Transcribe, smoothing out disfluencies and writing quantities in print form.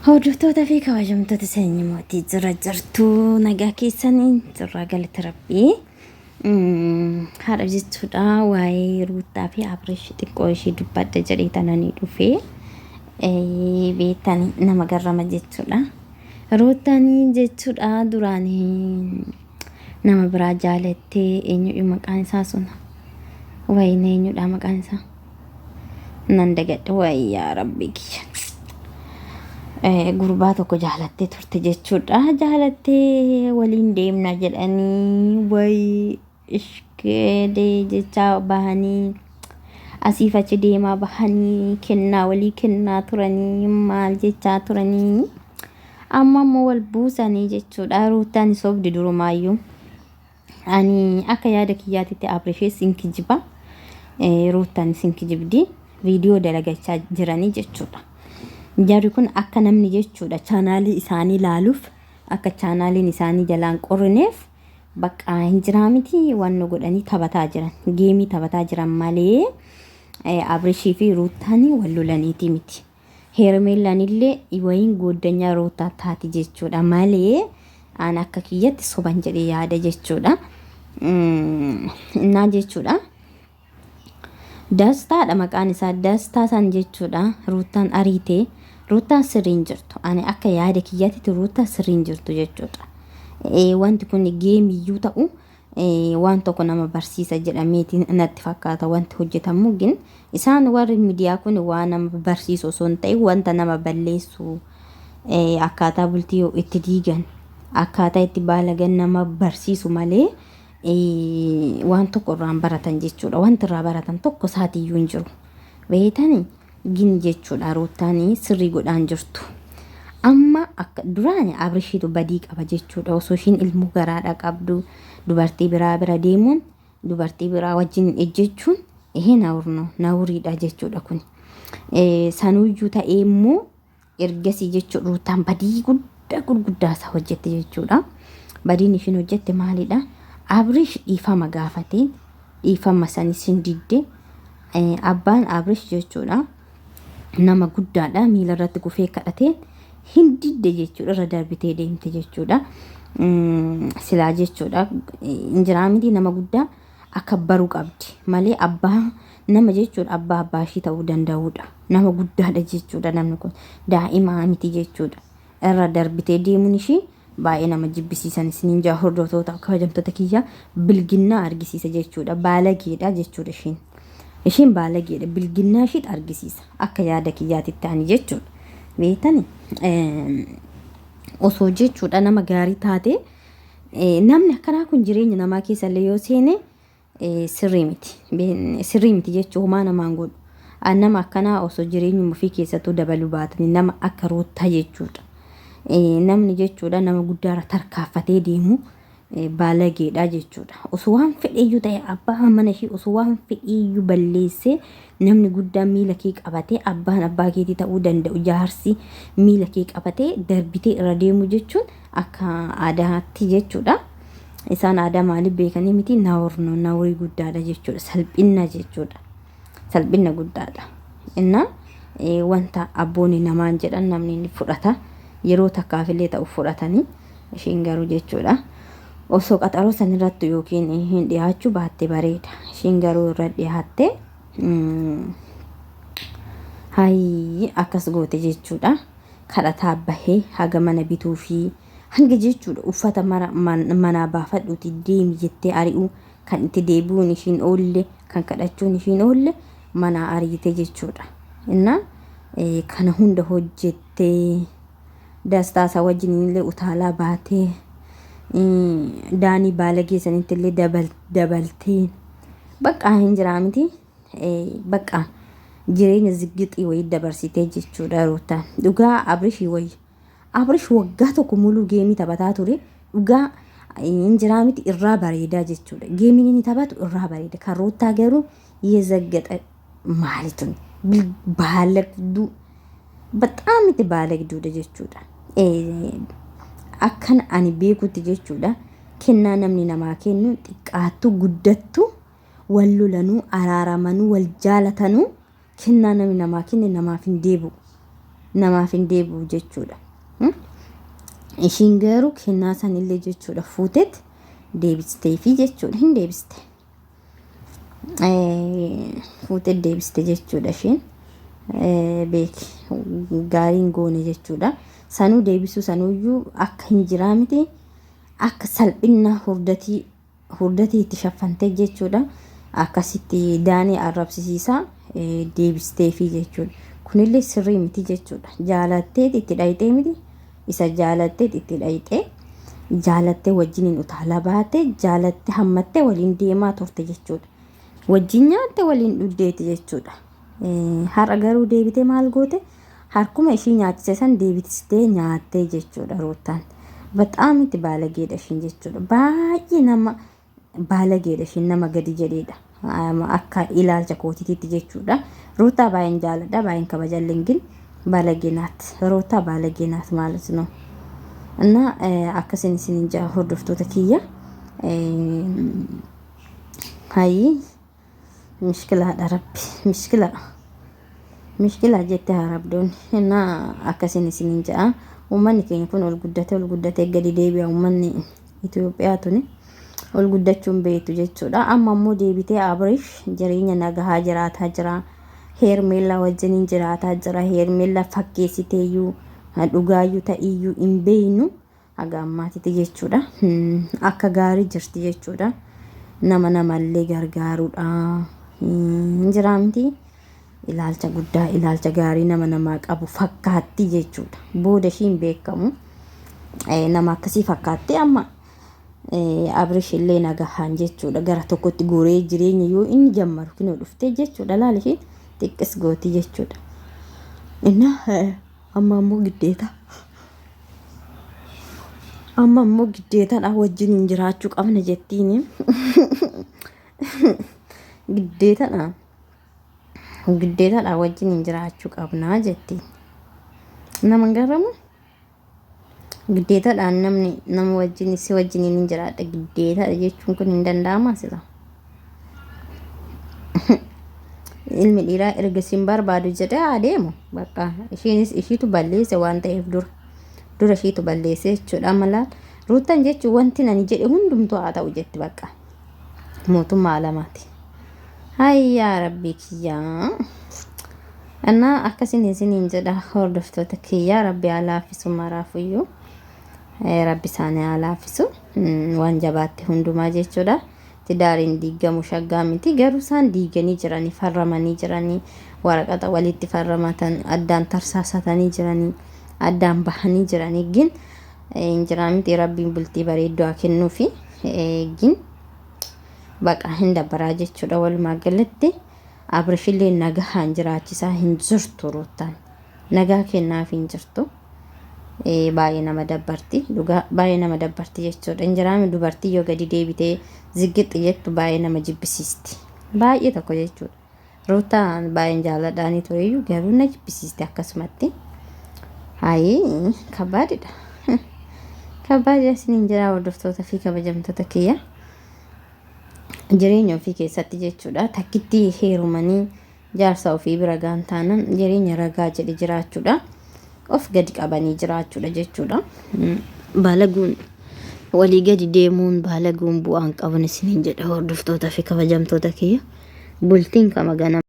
Hordoftoota fi kabajamtoota sanyii mootii jira jirtu nagaa keessanii jirraa galata rabbii. Haadha jechuudha waa'ee Ruuttaa fi Abrish xiqqoo ishii dubbadha jedhee tananii dhufee beektani nama garrama jechuudha. Ruuttanii jechuudha duraan nama biraa jaalattee eenyudha maqaan isaa sun wayine eenyudha maqaan isaa nan dagadhe wayi yaa rabbi kiyya. Gurbaa tokko jaalattee turte jechuudha. Jaalattee waliin deemna jedhanii wayi ishkeedee jechaa bahanii asiif achi deemaa bahanii kennaa walii kennaa turanii maal jechaa turanii amma immoo wal buusanii jechuudha. Ruuttaan sobdi durumaayyuu. Ani akka yaada kiyyaatitti Abrishees hin kijiba. Ruuttaanis hin kijibdi. Viidiyoo dalagachaa jiranii jechuudha. Jarri kun akka namni jechuudha chaanaalii isaanii laaluuf akka chaanaaliin isaanii jalaan qorrineef bakka hin jiraa miti waan nu godhanii taphataa jiran. Geemii taphataa jiran malee Abrishii fi Ruuttaan wal lolaniiti miti. Heermeellaan illee wayiin gooddanyaa Ruuttaa taati jechuudha malee an akka kiyyatti soban jedhee yaada jechuudha. Innaa jechuudha. Dastaadha maqaan isaa dastaa san jechuudha. Ruuttaan ariitee Ruuttaan sirriin jirtu. Ani akka yaada kiyyaatti Ruuttaan sirriin jirtu jechuudha. Wanti kun geemiyyuu ta'u waan tokko nama barsiisa jedhameeti natti fakkaata wanti hojjetamu gin isaan warri miidiyaa kun waan nama barsiisu osoo hin ta'in wanta nama balleessu akkaataa bultii itti diigan akkaataa itti baalagan nama barsiisu malee waan tokko irraan baratan jechuudha. Wanti irraa baratan tokko isaatiiyyuu hin jiru. Beeytani gin jechuudha ruuttaanii sirrii godhaan jirtu. Amma akka duraani Abrishiitu badii qaba jechuudha. Osoo ishiin ilmoo garaadha qabdu dubartii biraa bira deemuun dubartii biraa wajjin ejjechuun ehee nawurno nawuriidha jechuudha kun. Sanuyyuu ta'ee immoo ergasii jechuudha ruutaan badii guddaa gurguddaa isaa hojjette jechuudha. Badiin ishiin hojjette maalidha? Abrish dhiifama gaafateen dhiifama sanis hin didde. Abbaan Abrish jechuudha nama guddaadha miila irratti kufee kadhateen hin didde jechuudha irra darbitee deemte jechuudha. Silaa jechuudha injiraa miti nama guddaa akka baruu qabdi malee abbaa nama jechuudha abbaa abbaa ishii ta'uu danda'uudha. Nama guddaadha jechuudha namni kun daa'imaa miti jechuudha. Irra darbitee deemuun ishii baay'ee nama jibbisiisan isiniin jaa hordoftoota kabajamtoota kiyya bilginnaa argisiisa jechuudha. Baalageedha jechuudha ishiin. Ishiin baalageedha bilginnaa ishiit argisiisa akka yaada kiyyaatitti ani jechuudha. Beektani osoo jechuudha nama gaarii taate namni akkanaa kun jireenya namaa keessa illee yoo seene sirrii miti. Sirrii miti jechuun homaa namaan godhu. Nama akkanaa osoo jireenyuma ofii keessattuu dabaluu baatanii nama akka ruuttaa jechuudha. Namni jechuudha nama guddaarra tarkaanfatee deemu baalageedha jechuudha. Osoo waan fedheyyuu ta'e abbaa mana ishee osoo waan fedheyyuu balleessee namni guddaan miila kee qabatee abbaan abbaa keetii ta'uu danda'u jaarsi miila kee qabatee darbitee irra deemu jechuun akka aadaatti jechuudha. Isaan aadaa maaliif beekanii miti nawurno nawurii guddaadha jechuudha. Salphinna jechuudha. Salphinna guddaadha. Inna wanta abboonni namaan jedhan namni ni fudhata. Yeroo takkaafillee ta'u fudhatanii ishiin garuu jechuudha. Osoo qaxaroo san irratti yookiin hin dhiyaachuu baatte bareeda. Ishiin garuu irra dhiyaatte hayi akkas goote jechuudha. Kadhataa bahee haga mana bituu fi hanga jechuudha uffata mara manaa baafadhuuti deemi jettee ari'uu kan itti deebi'uun ishiin oolle kan kadhachuun ishiin oolle manaa ariite jechuudha. Innaa kana hunda hojjettee dastaa isaa wajjin illee utaalaa baatee daanii baalagee sanitti illee dabaltee bakka hin jiraa miti bakka jireenya ziggixii wayii dabarsitee jechuudha ruutaan dhugaa abrishii wayii Abrish waggaa tokko muluu geemii taphataa ture. Dhugaa hin jiraa miti irraa bareedaa jechuudha. Geemiin inni taphatu irraa bareeda. Kan Ruuttaa garuu yezaggaxa maali tun baalagduu baxaam itti baalagduudha jechuudha. Akkan ani beekutti jechuudha. Kennaa namni namaa kennu xiqqaattu guddattu wal lolanuu araaramanuu wal jaalatanuu kennaa namni namaa kenne namaaf hin deebi'u. namaaf hin deebi'u jechuudha. Ishiin garuu kennaa sanillee jechuudha fuuteet deebisteefi jechuudha hin deebiste. Fuutee deebiste jechuudha ishiin. Beeki gaariin goone jechuudha. Sanuu deebisuu sanuyyuu akka hin jiraa miti akka salphinna hurdatii hurdatii itti shaffantee jechuudha. Akkasitti daanii arrabsisiisaa deebisteefi jechuudha. Kunillee sirrii miti jechuudha. Jaalattee itti dhayxee miti isa jaalattee itti dhayxee jaalattee wajjiniin utaalaa baate jaalattee hammattee waliin deemaa turte jechuudha. Wajjin nyaatte waliin dhugdeeti jechuudha. Har'a garuu deebitee maal goote? Harkuma ishii nyaachise san deebistee nyaattee jechuudha Ruuttaan. Baxaam itti baalageedha ishiin jechuudha. Baay'ee nama baalageedha ishiin nama gadi jedheedha. Akka ilaalcha kootiitti jechuudha. Ruuttaa baay'een jaaladha baay'een kabajallee gin baalagee naat. Ruuttaa baalagee naat maalis no. እና akkasiin isinin jaa hordoftoota kiyya. Hayii mishkilaadha rabbi mishkila mishkila jette harabdoon innaa akkasiin isinin ja'a. Uummanni keenya kun ol guddatee ol guddatee gadi deebi'a uummanni Itoophiyaa tuni ol guddachuun beektu jechuudha. Amma immoo deebitee Abrish jireenya nagahaa jiraataa jira. Heermeellaa wajjiniin jiraataa jira. Heermeellaa fakkeessiteeyyuu dhugaayyuu ta'iyyuu hin beeknu haga ammaatitti jechuudha. Akka gaarii jirti jechuudha. Nama namallee gargaaruudha. Hin jiraa miti. Ilaalcha guddaa ilaalcha gaarii nama namaa qabu fakkaatti jechuudha. Booda ishii hin beekamu. Nama akkasii fakkaatti amma Abrish illee nagahaan jechuudha. Gara tokkotti goree jireenya yoo inni jammaru kinoo dhuftee jechuudha. Laal ishiin xiqqis gooti jechuudha. Innaa amma immoo giddeeta. Amma immoo giddeetadha wajjin jiraachuu qabna jettiini. Giddeetadha. Giddeetadha wajjin jiraachuu qabna jettiin. Nama hin garramu? Giddeetadhaan namni nama wajjin si wajjin hin jiraadha giddeetadha jechuun kun hin danda'amaa sila. Ilmi dhiiraa erga sin barbaadu jedhee adeemu bakka ishiinis ishiitu balleesse waan ta'eef dura dura ishiitu balleesse jechuudha amma laal ruuttan jechuun wanti nani jedhe hundumtuu haa ta'u jetti bakka mootummaa alamaati. Hayyaa rabbii kiyyaa. Innaa akkasiin isiniin jedha hordoftoota kiyyaa rabbi haa laaffisu maraafuyyuu. Rabbi isaanii haa laaffisu waan jabaatte hundumaa jechuudha. Tidaariin diigamu shaggaa miti garuu isaan diiganii jiranii farramanii jiranii waraqata walitti farramatan addaan tarsaasatanii jiranii addaan bahanii jiranii gin hin jiraa miti rabbiin bultii bareedduu haa kennuufi gin baqa hin dabbaraa jechuudha walumaa galatti Abrishillee nagahaan jiraachisaa hin jirtu Ruuttaan nagaa kennaaf hin jirtu. Baay'ee nama dabbarti dhugaa baay'ee nama dabbarti jechuudha. Hin jiraame dubartii yoo gadi deebitee ziggixxi jettu baay'ee nama jibbisiisti. Baay'ee tokko jechuudha. Ruuttaan baay'een jaaladhaanii tureyyuu garuu na jibbisiisti akkasumatti. Hayii kabaadidha. Kabaadidha isiniin jira hordoftoota fi kabajamtoota kiyya. Jireenya ofii keessatti jechuudha. Takkitti heerumanii jaarsa ofii bira gaan taanan jireenya ragaa jedhe jiraachuudha. Of gadi qabanii jiraachuudha jechuudha. Baalaguun walii gadi deemuun baalaguun bu'aan qaban isiniin jedha hordoftoota fi kabajamtoota kiyya. Bultiin kama ganama.